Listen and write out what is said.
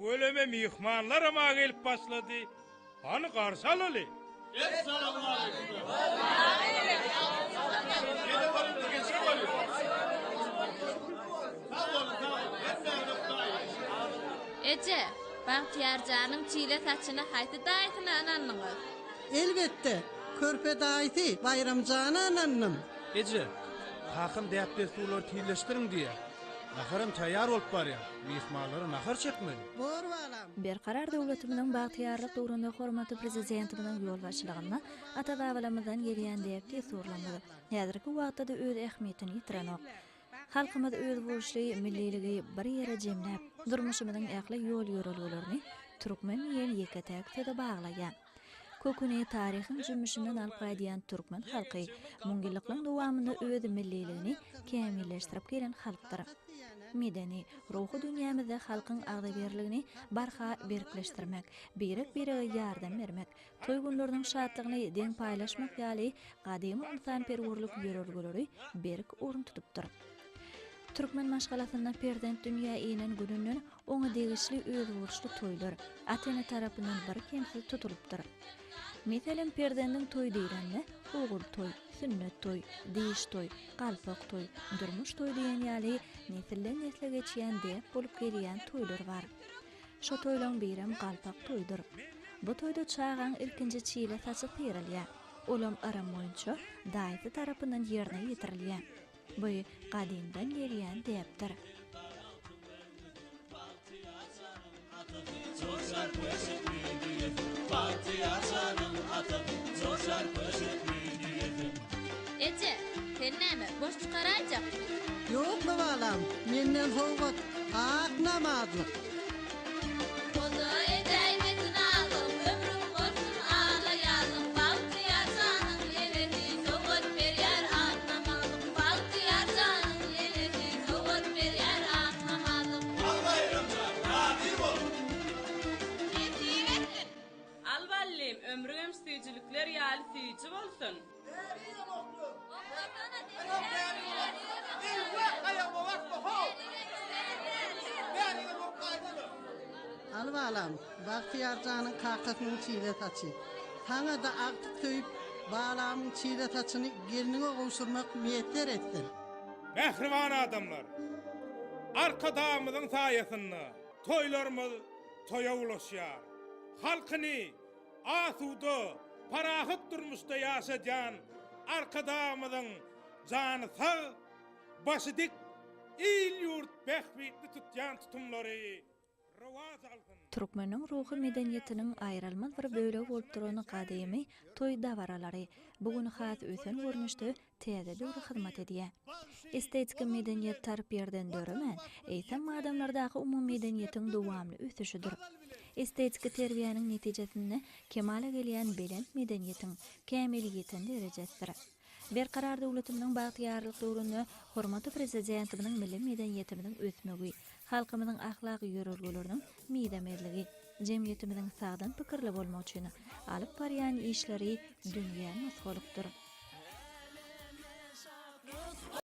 Tüweleme myhmanlaram-a gelip başlady. Hany garşy alaly. Eje, Bagtyýar janyň çile saçyny haýsy daýysyna ynandyňyz? Elbetde, körpe daýysy Baýram jana ynandym. Eje, kakam däp-dessurlary tizleşdiriň diýýär. Naharam taýýar bolup barýar. Myhmanlara nahar çekmeli. Bor balam. Berkarar döwletimiziň bagtyýarlyk döwründe hormatly Prezidentimiziň ýolbaşçylygynda ata-babalarymyzdan gelýän däp-dessurlarymyz häzirki wagtda-da öz ähmiýetini ýitirenok. Halkymyz özboluşly milliligi bir ýere jemläp, durmuşymyzyň ähli ýol-ýörelgelerini türkmen diýen ýeke-täk söze baglaýar. Köküni taryhyň jümmüşinden alyp gaýdýan türkmen halky müňýyllyklaryň dowamynda öz milliligini kämilleşdirip gelen halkdyr. Medeni, ruhy dünýämizde halkyň agzybirligini barha berkleşdirmek, birek-birege ýardam bermek, toý günleriniň şatlygyny deň paýlaşmak ýaly gadymy ynsanperwerlik ýörelgeleri berk orun tutupdyr. Türkmen maşgalasynda perzent dünýä inen gününden Oňa degişli özboluşly toýlar ata-ene tarapyndan birkemsiz tutulypdyr. Meselem, perzendiň toýy diýlende, ogul toý, sünnet toý, diş toý, galpak toý, durmuş toý diýen ýaly nesilden-nesle geçýän däp bolup gelýän toýlar bar. Şo toýlaň birem galpak toýudyr. Bu toýda çagaň ilkinji çile saçy syrylýar. Olam yrym boýunça daýysy tarapyndan ýerine ýetirilýär. Bu gadymdan gelýän däpdir. Eje, sen näme, boş çykaraýjakmy? Ýok-la balam, menden sowgat, ak namazlyk. Goja edäýmesin alyň, ömrüň bolsun ala ýalyň, Bagtyýar janyň enesi sowgat berýär ak namazlyk, Bagtyýar janyň enesi sowgat berýär ak namazlyk. Al Baýramjan, razy bol! Nesip etsin! Al ballym, ömrüňem süýjülikler ýaly süýji bolsun! Bärigem okla! Aýak bärigem ok! Eýwah, aýagyma basma, how! Bärigem oklaýsana! Al balam, Bagtyýar janyň kakasynyň çile saçy. Saňa-da agtyk söýüp, balamyň çile saçyny gelniňe gowşurmak miýesser etsin. Mähriban adamlar! Arkadagymyzyň saýasynda toýlarymyz toýa ulaşýar. Halkyny Asuda, parahat durmuşda ýaşadýan Arkadagymyzyň jany sag, başy dik, il-ýurt bähbitli tutýan tutumlary rowaç alsyn! Türkmeniň ruhy medeniýetiniň aýrylmaz bir bölegi bolup duran gadymy toý dabaralary bu gün has ösen görnüşde täze döwre hyzmat edýär. Estetiki medeniýet tarp ýerden döremän, eýsem adamlardaky umumymedeniýetiň dowamly ösüşidir. Estetiki terbiýäniň netijesinde kemala gelýän belent medeniýetiň kämil ýeten derejesidir. Berkarar döwletimiziň bagtyýarlyk döwründe hormatly Prezidentimiziň milli medeniýetimiziň ösmegi, halkymyzyň ahlak ýörelgeleriniň mizemezligi, jemgyýetimiziň sagdyn pikirli bolmagy üçin alyp barýan işleri dünýä nusgalykdyr.